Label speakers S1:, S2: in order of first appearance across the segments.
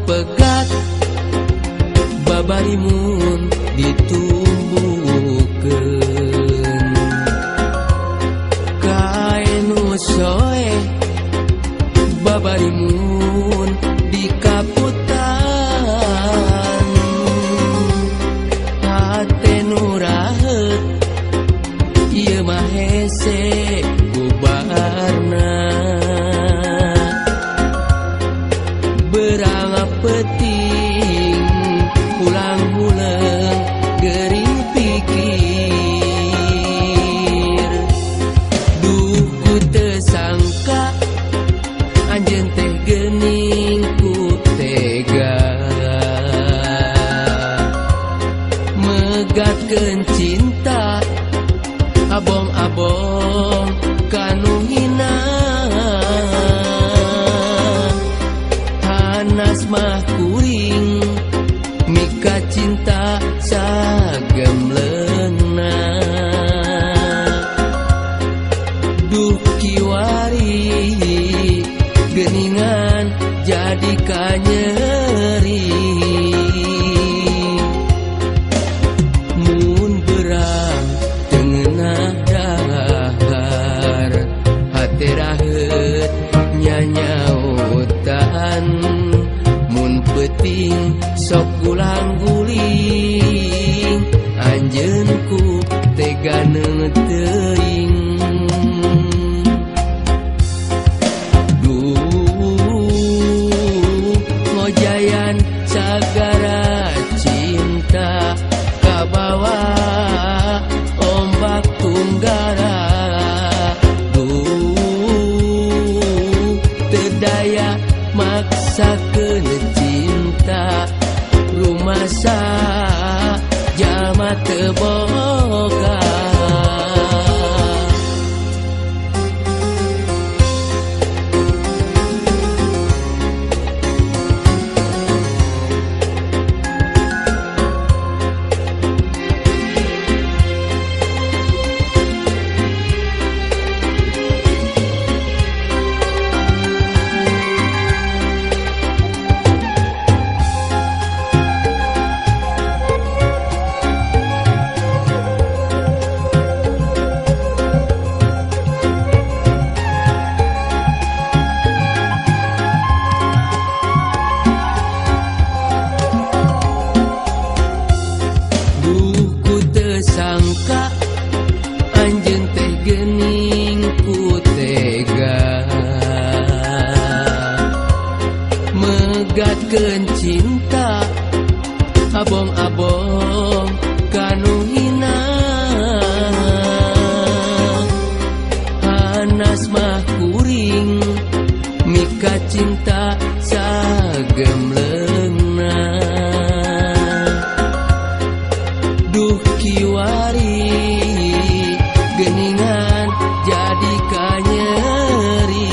S1: pegat babarimun ditumbuhkeun kae nu soeh babarimun dikaputan hate nu raheut ieu mah hese bubarna berang peting pulang-pulang gering pikir duh ku teu sangka anjeun teh geuning ku tega megatkeun cinta abong-abong kanu hina hanas mah kuring mika cinta sagemleungna duh kiwari geuningan jadi kanyeri mun berang teu ngeunah dahar hate raheut nyanyautan mun peuting sok gulang-guling anjeun ku tega teuing duh ngojayan sagara cinta kabawa ombak tunggara duh teu daya maksakeun cinta rumasa jalma teu boga. Sangka anjeun teh geuning ku tega megatkeun cinta abong-abong kanu hina hanas mah kuring mika cinta sagemleungna duh kiwari geuningan jadi kanyeri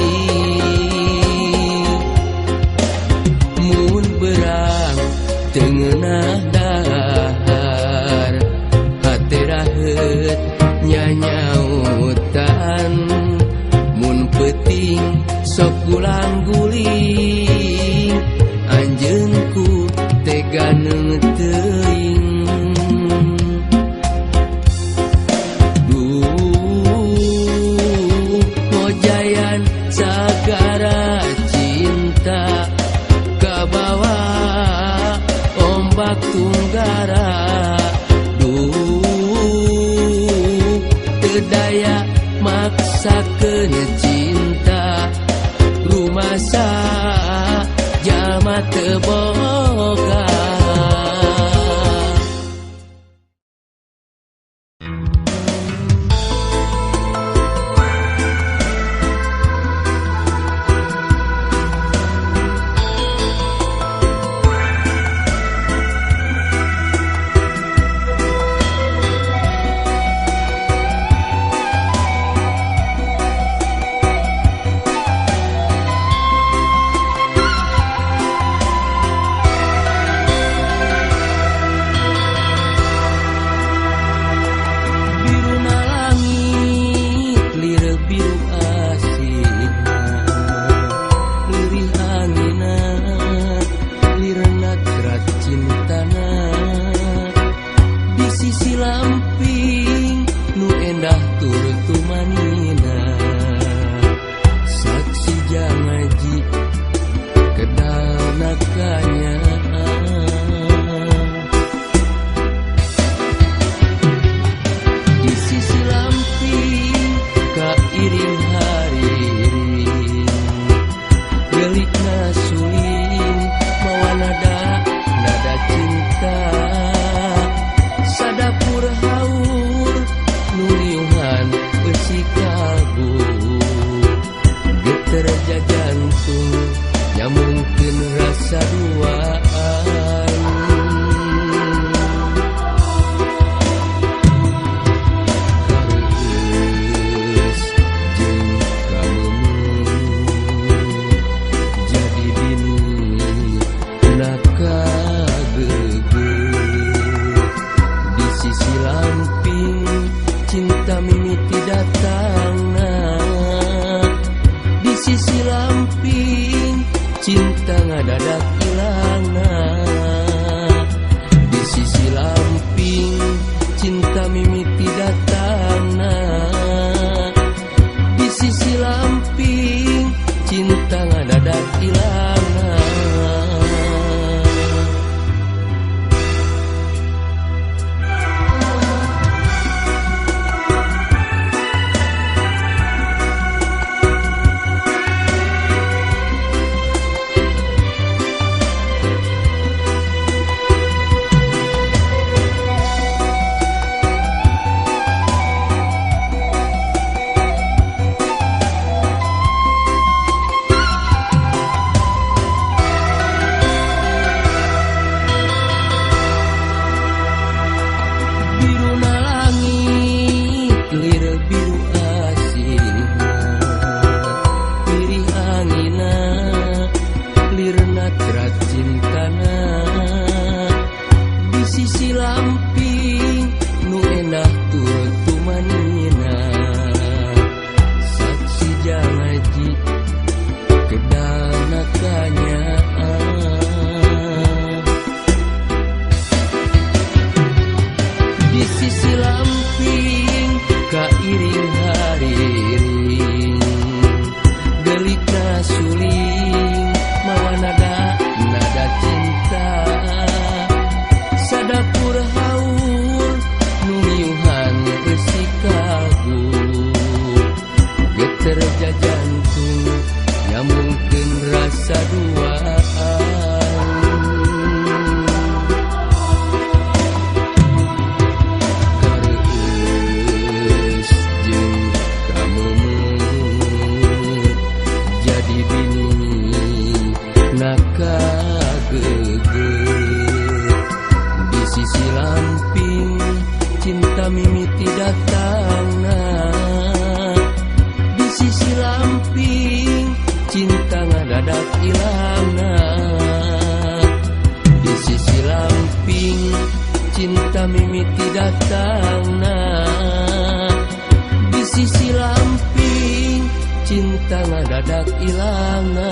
S1: mun berang teu ngeunah dahar hate raheut nyanyautan mun peuting sok gulang-guling anjeun ku tega teuing sagara cinta kabawa ombak tunggara duh teu daya maksakeun cinta rumasa jalma teu boga. Hariring gelikna suling mawa nada nada cinta sadapur haur nu riuhan eusi kalbu geter jantung nyambungkeun rasa duaan. Kareueus jeung kameumeuh jadi bini na kageugeuh di sisi lamping cinta mimiti datangna di sisi lamping cinta ngadadak ilangna di sisi lamping cinta mimiti datangna di sisi lamping cinta ngadadak ilangna. Biruna langit lir biru asihna lirih angina lirna trat cintana di sisi lamping nu endah tur tumanina saksi jangaji kedana kanyaah. Di sisi lamping kairing hariring gelikna suling mawa nada nada cinta sadapur haur nu riuhan eusi kalbu geter jantung nyambungkeun rasa duaan. Kareueus jeung kameumeuh jadi bini na kageugeuh di sisi lamping cinta mimiti datangna di sisi lamping cinta ngadadak ilangna di sisi lamping cinta mimiti datangna di sisi lamping cinta ngadadak ilangna.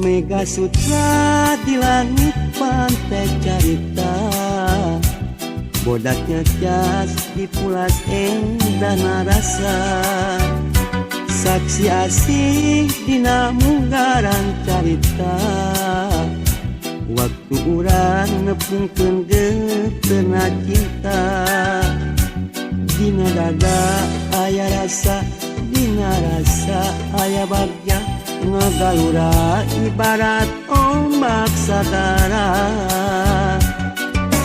S2: Mega sutra di langit pantai carita bodaknya jas di pulas endah narasa saksi asih dina munggaran carita waktu urang nepungkeun geutena cinta dina dada aya rasa dina rasa aya bagja ngagalura ibarat ombak sagara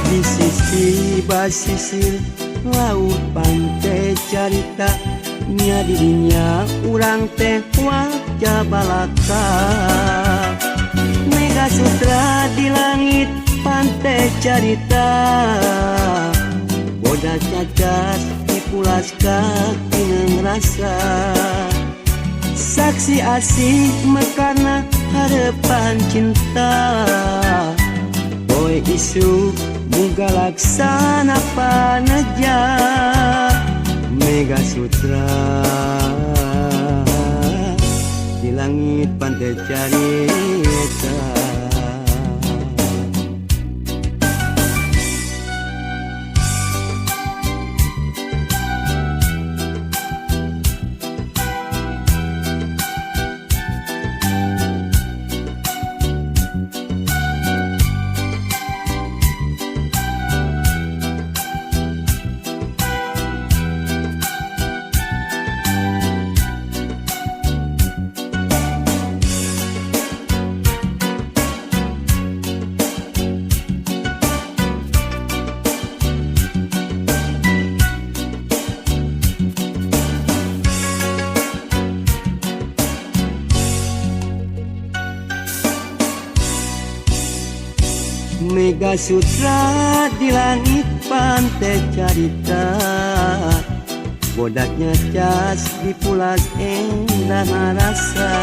S2: di sisi basisir laut pantai carita nya dirinya urang teh wajah balaka Mega sutra di langit pantai carita bodas cacat dipulas kaki rasa. Saksi asih mekarna harapan cinta. Poe isuk muga laksana paneja. Mega Sutra di langit pantai carita. Mega Sutra di langit pantai carita. Bodaknya cas dipulas endah rasa.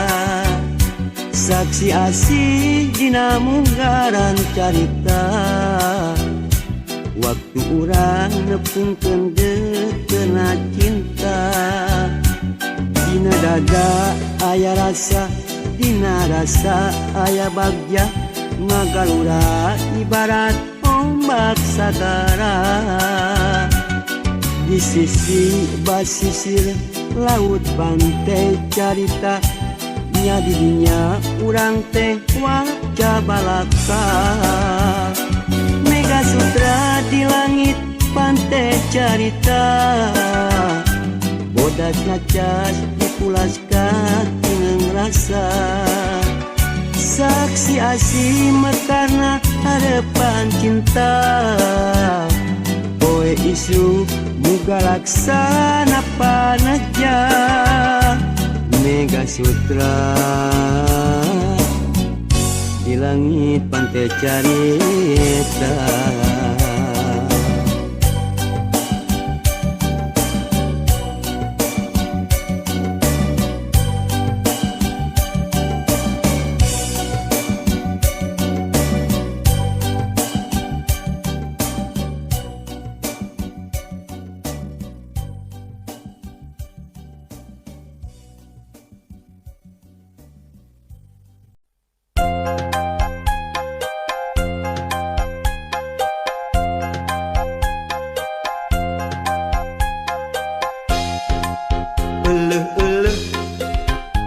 S2: Saksi asih dina munggaran carita. Waktu urang nepungkeun deukena cinta. Dina dada aya rasa, dina rasa aya bagja. Ngagalura ibarat ombak sagara. Di sisi basisir laut pantai carita. Nya didinya urang teh waca balaka. Mega Sutra di langit pantai carita. Bodas ngacas dipulas katineng rasa. Saksi asih mekarna harapan cinta. Poe isuk muga laksana paneja. Mega Sutra di langit pantai carita.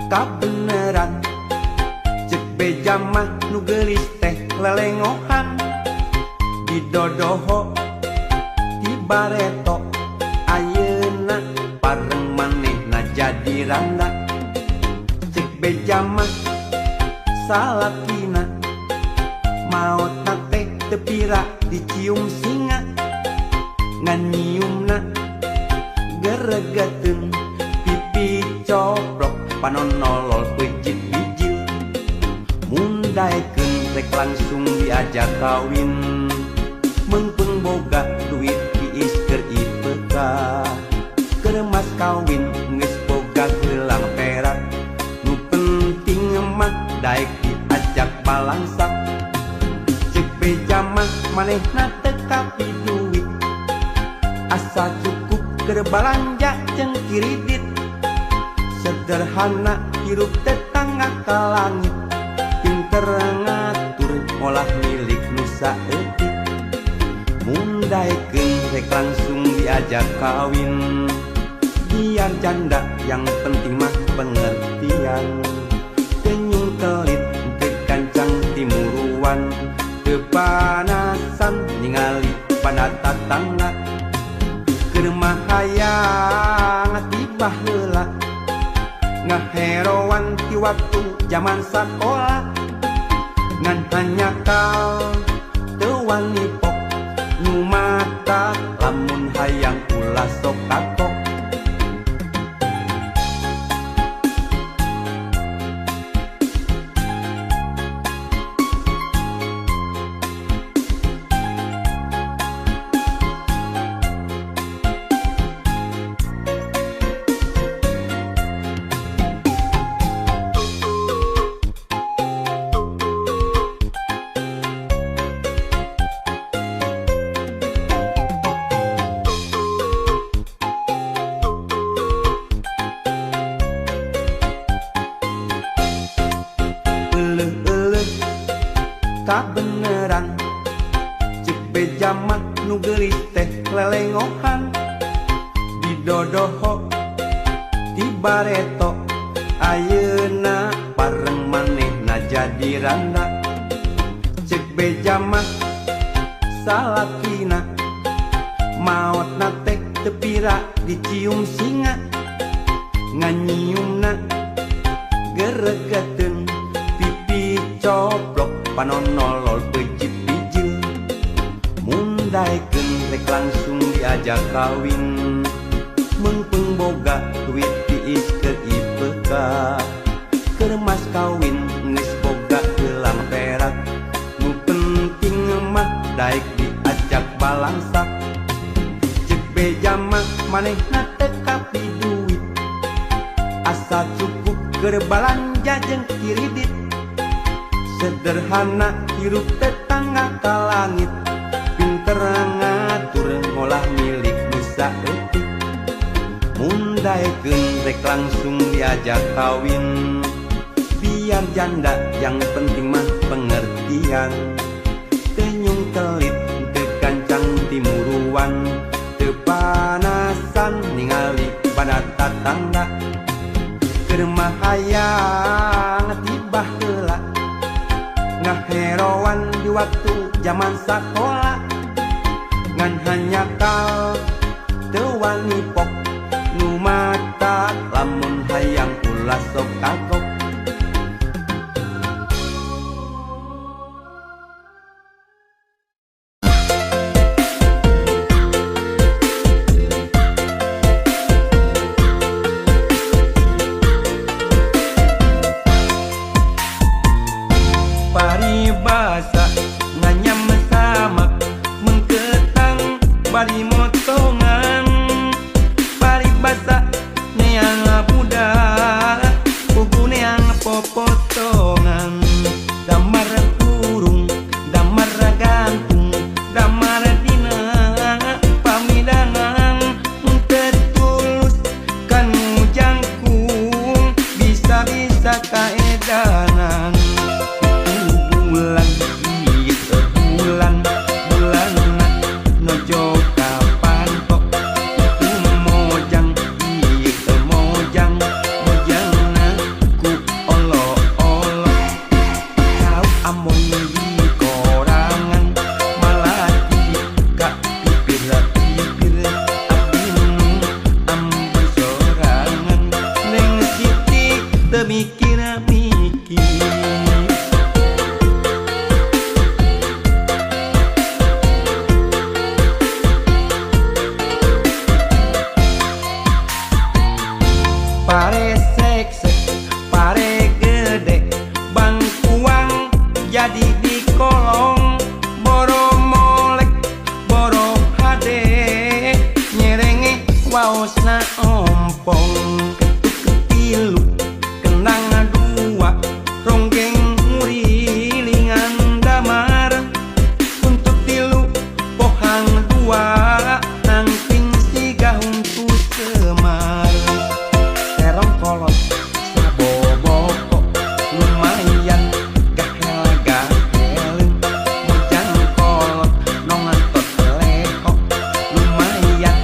S3: Kabeneran cek beja mah nu geulis teh lelengohan. Didodoho ti bareto ayeuna pareng manehna jadi randa. Cek beja mah salakina maotna teh teu pira dicium singa. Ngan nyiumna geregeteun pipi coplok panon nolol peucit bijil. Mun daekeun rek langsung diajak kawin. Meungpeung boga duit diis keur IPK. Keur mas kawin geus boga gelang perak. Nu penting mah daek diajak balangsak. Ceuk beja mah manehna teu kapi duit. Asa cukup keur balanja jeung kiridit. Sederhana hirup tetangga ka langit. Pinter ngatur olah milik nu saeutik. Mun daekeun rek langsung diajak kawin. Biar janda yang penting mah pengertian. Teu nyungkelit teu gancang timuruan. Teu panasan ningali pada tatangga. Keur mah hayang tibah heula. Ngaheroan ti waktu zaman sakola. Ngan hanyakal teu wani pok. Nu mata lamun hayang ulah sok kapok. Kabeneran cek beja mah nu geulis teh lelengohan didodoho ti bareto ayeuna bareng manehna jadi randa. Cek beja mah salakina maotna teh teu pira dicium singa nganyiumna geregeteun pipi coplok panon nolol peucit bijil mun daekeun rek langsung diajak kawin meungpeung boga duit tiis keur IPK keur mas kawin geus boga gelang perak nu penting mah daek diajak balangsak. Cek beja mah manehna teu kapi duit asal cukup keur balanja jeung kiridit sederhana hirup tetangga ka langit pinter ngatur ngolah milik nu saeutik mun daekeun rek langsung diajak kawin biar janda yang penting mah pengertian teu nyung kelit teu gancang timuruan teu panasan ningali pada tatangga keur mah hayang tibah heula ngaheroan di waktu zaman sakola ngan hanyakal teu wani pok nu mata lamun hayang ulah sok kagok. Paribasa nganyam samak mengketang bari motongan paribasa neang budak pugu neang popotongan damar kurung damar gantung damar dina pamidangan tetulus kanu jangkung bisa-bisa kaedanan. Bulan ieu bulan bulanna nojo kapantok itu mojang ieu mojang mojangna ku olo-olo kau amon di korangan malati ka pipir-pipir abdi nu ambon sorangan neng Siti teu mikir-mikir. Pare seksek, pare gede, bangkuang jadi di kolong, boro molek, boro hade, nyerenge waosna ompong, ketuk tilu, kendang dua, ronggeng ngurilingan damar, untuk tilu, pohang dua, nangking siga huntu semar. Terong kolot saboboko lumayan gahel gaheleun mojang kolot nongantot lehok lumayan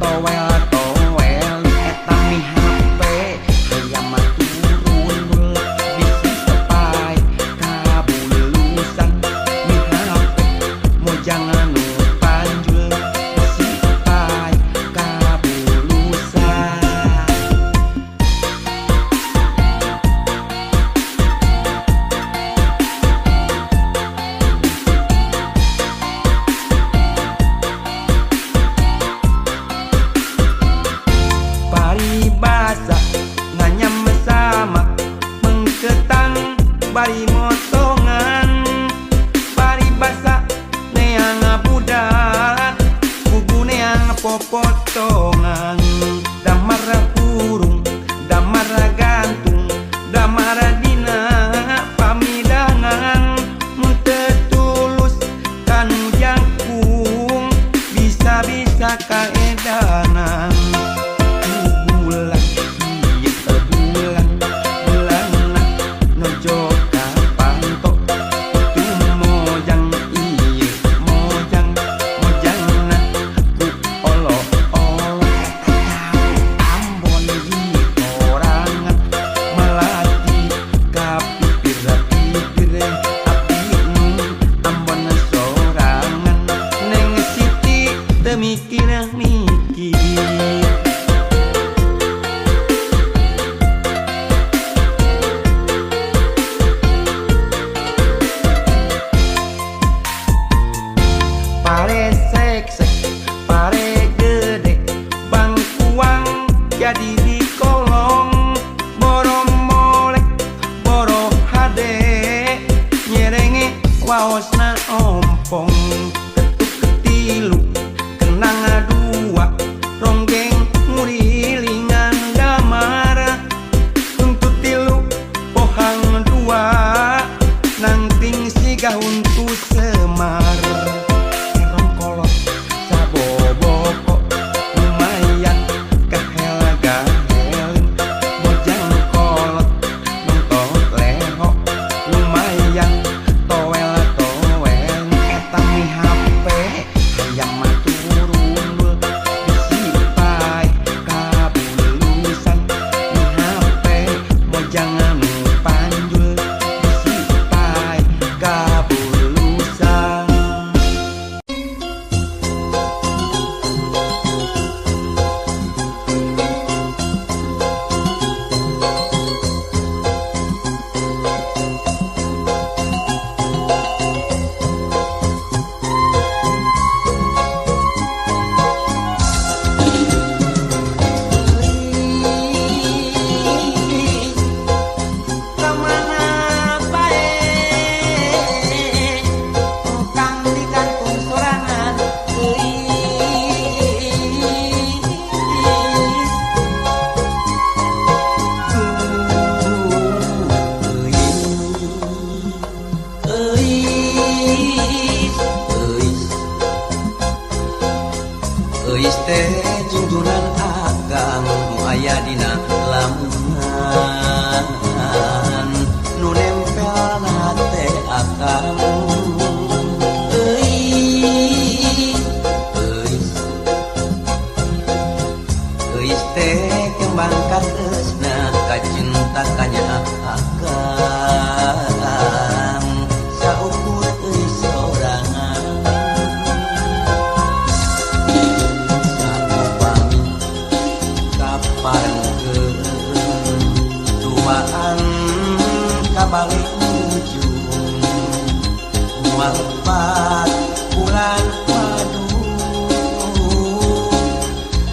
S3: towel towel eta mihape. Waosna ompong ketuk ketilu kenang dua ronggeng ngurilingan damara tuntut tilu pohang dua nangting siga huntu semar terong kolot saboboko lumayan kahel-gahelin bojang kolot nonton leho lumayan toel-toel eta mi HP hayang mah turundul bisi paeh kabulusan mi HP mojang anu panjul bisi paeh kabulusan.
S2: Kamana bae kang di kantong sorangan euis.
S1: Euis, euis, euis teh junjunan akang nu aya dina lamunan nu nempel teh akang. Euis, euis, euis teh kembang katresna kacinta kanya akang saukur euis sorangan. Saupami kaparengkeun duaan kabalik ujung moal lepat bulan madu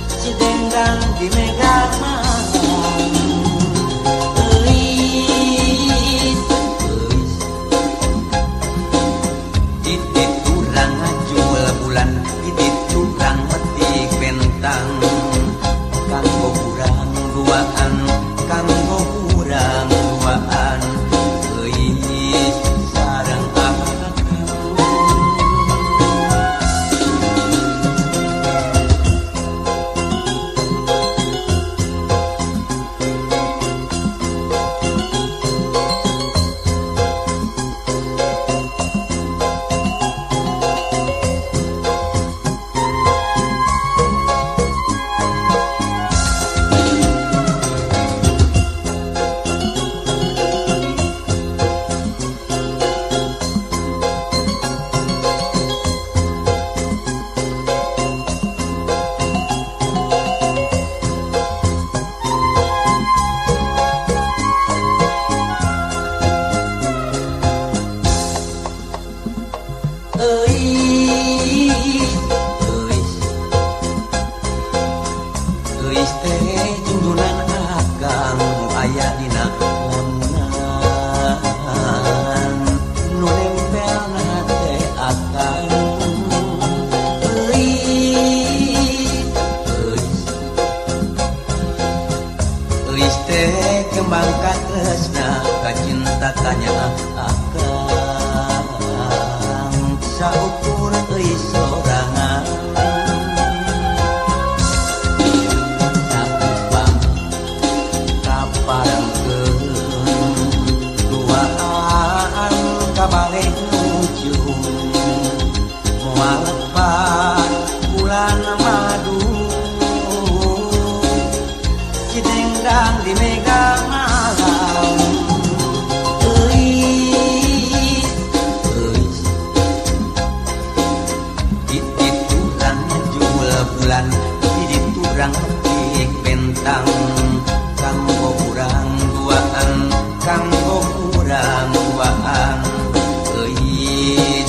S1: si dendang di mega malam. Euis, euis, di turang ngajul bulan di turang metik bentang kanggo urang duaan kanggo urang duaan euis sareng akang. Euis, euis, euis teh junjunan akang nu aya dina lamunan nu nempelna teh akang. Euis, euis, euis teh kembang katresna kacinta kanya akang saukur euis sorangan. Saupami kaparengkeun duaan kabalik ujung moal lepat bulan madu si dendang di mega malam. Euis, euis, di turang ngajul bulan di turang metik bentang kanggo urang duaan kanggo urang duaan euis.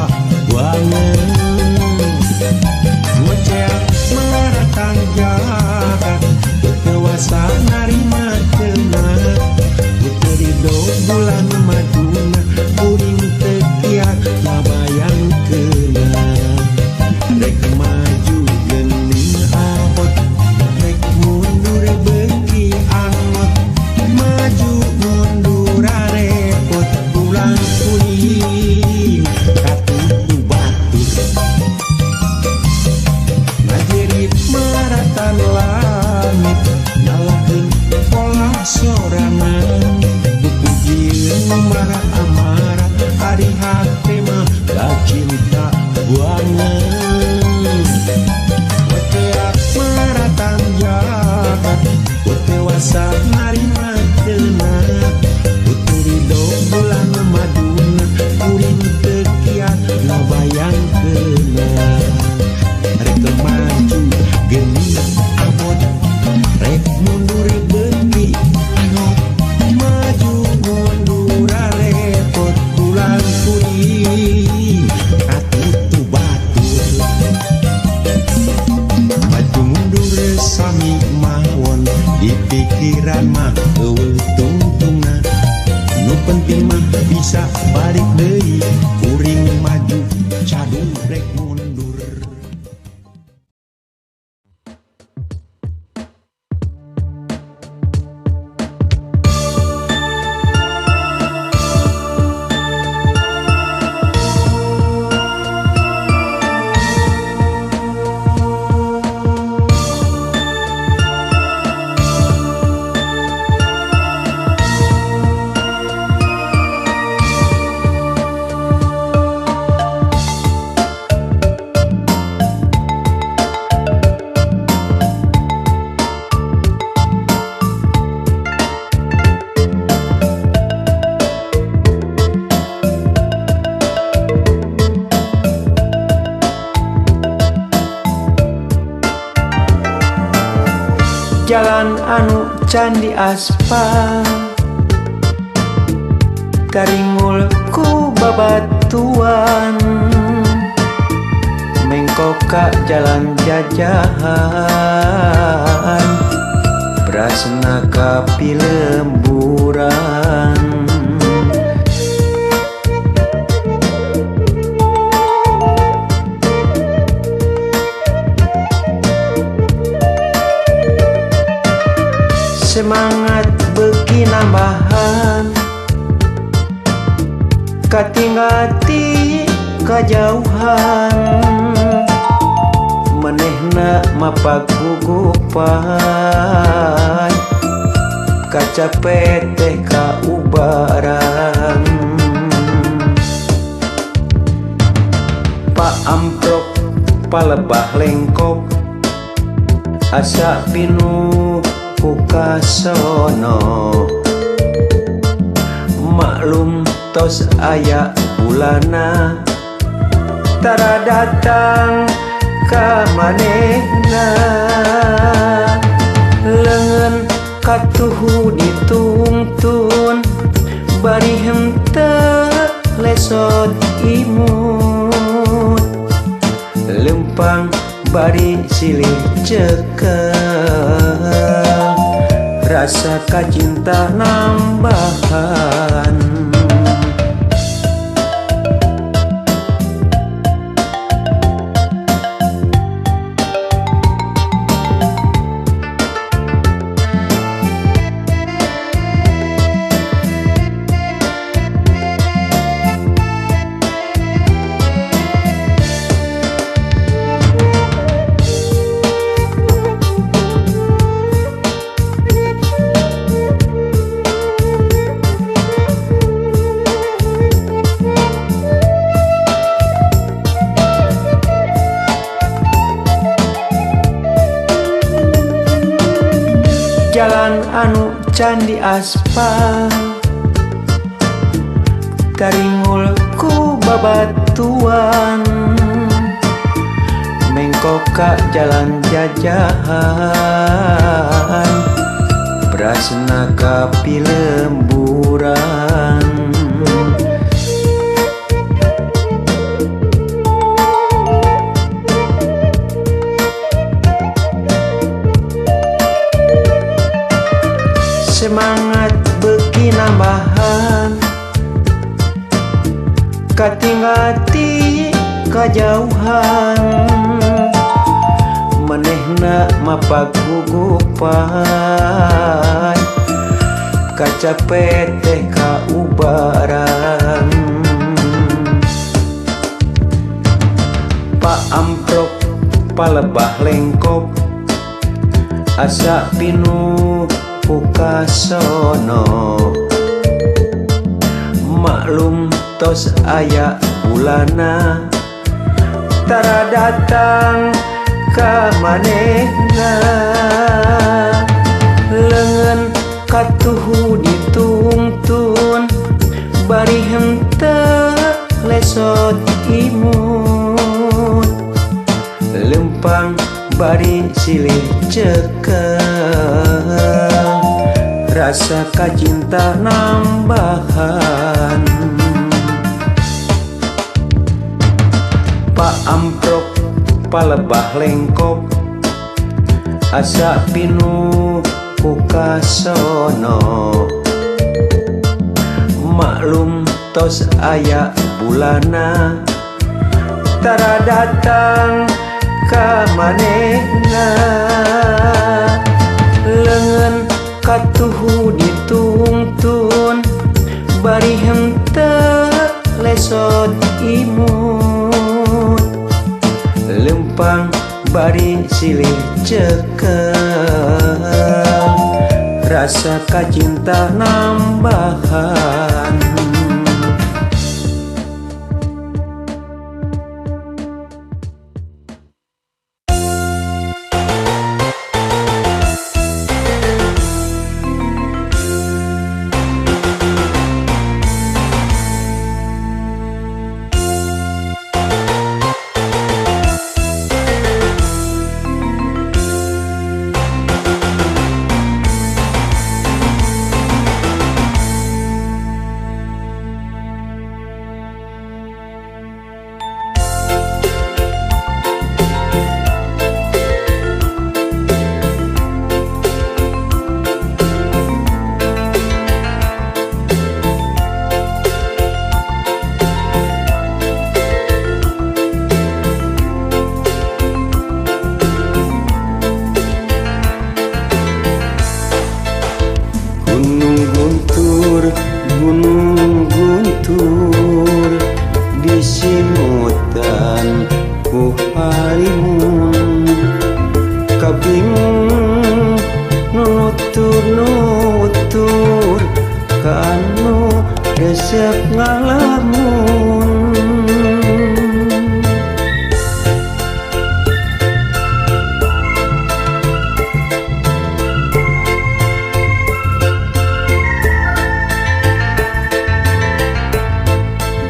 S3: cinta banget. Ngoceh maratan jahat dewasa narima tenang putri do bulan maduna kuring teu kiat ngabayangkeunna rek maju geuning abot rek mundur beuki angot maju mundur repot bulan kuring katuhu batur ngajerit maratan langit nyalakeun pola sorangan pupujieun marah amarah ari hate mah da cinta banget. Weteak maratan jahat dewasa narima tenang putri do bulan maduna kuring teu kiat ngabayangkeunna rek maju geuning abot rek mundur beuki angot maju mundur repot bulan kuring katutu batur maju mundur sami mawon di pikiran mah eueuh tungtungna nu penting mah bisa balik deui kuring maju cadung rek mundur.
S1: Jalan anu candi aspal taringul ku babatuan mengkok ka jalan jajahan brasna ka pilemburan. Semangat beuki nambahan katinggal ti kajauhan manehna mapak gugupan kacape teh kaubaran. Pak amprok palebah lengkok asa pinuh ku kasono maklum tos aya bulana tara datang ka manehna leungeun katuhu ditungtun bari henteu lesot imut lempang bari silih cekel rasa kacinta nambahan. Jalan anu candi aspal taringul ku babatuan mengkok ka jalan jajahan brasna ka pilemburan. kajauhan manehna mapagugupan kacape teh kaubaran. Pak Amprok palebah lengkop asa pinuh ku kasono maklum tos aya bulana tara datang ka manehna leungeun katuhu ditungtun bari henteu lesot imut lempang bari silih cekel rasa kacinta nambahan. Pak Amprok palebah lengkop asa pinuh ku kasono maklum tos aya bulana tara datang ka manehna leungeun katuhu ditungtun bari henteu lesot imut lempang bari silih cekel rasa kacinta nambahan. Gunung Guntur disimutan ku halimun kabingung nutur-nutur kanu resep ngalamun.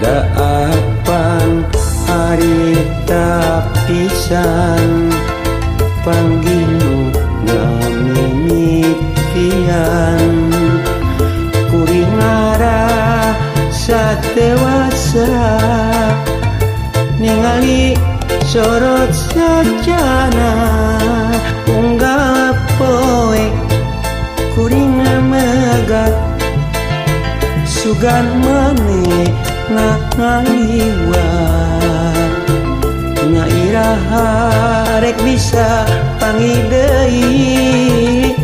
S1: Daapan harita pisan panggil ngamimitian kuring ngarasa dewasa ningali sorot sajana unggal poe kuring megat sugan maneh ngaliwat ngairaha rek bisa panggih deui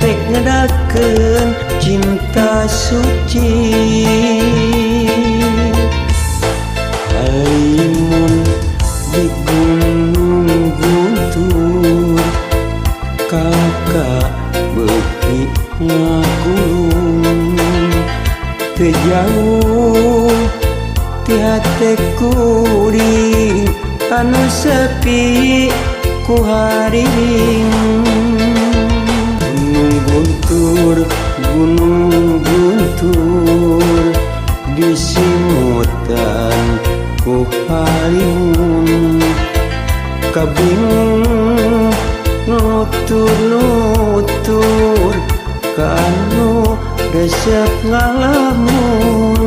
S1: rek ngedakeun cinta suci. Halimun di Gunung Guntur kakak beuki ngakulung teu jauh ti hate kuring anu sepi ku hariring. Gunung Guntur, Gunung Guntur disimutan ku halimun kabingung nutur-nutur kanu resep ngalamun.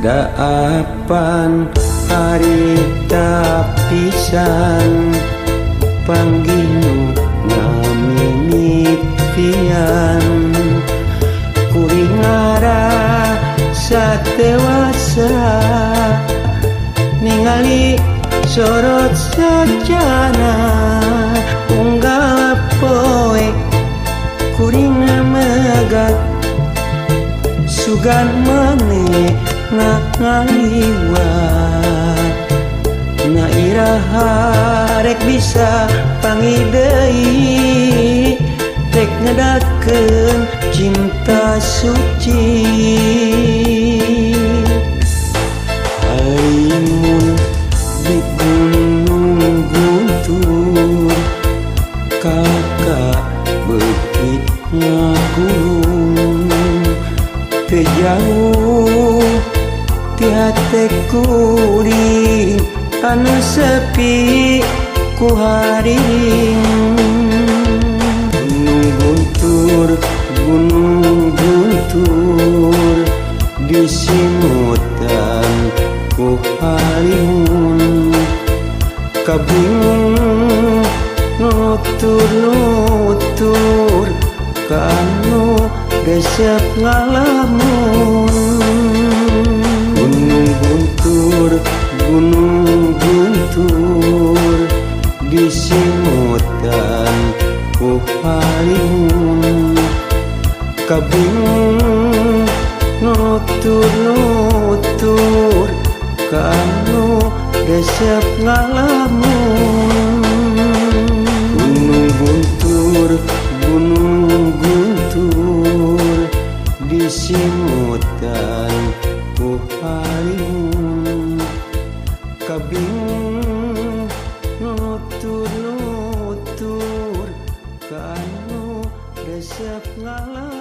S3: Da apan harita pisan panggih nu ngamimitian kuring ngarasa tewasa ningali sorot sajana unggal poe kuring megat sugan maneh ngaliwat na iraha rek bisa panggih deui rek ngedakeun cinta suci halimun di Gunung Guntur kakak beuki ngagulung teu jauh ti hate kuring anu sepi ku haring. Gunung Guntur, Gunung Guntur disimutan ku halimun kabingung nutur-nutur kanu resep ngalamun. Gunung Guntur, Gunung Guntur disimutan ku halimun kabingung nutur-nutur kanu resep ngalamun. Gunung Guntur, Gunung Guntur disimutan ku halimun kabingung nutur-nutur kanu resep ngalamun.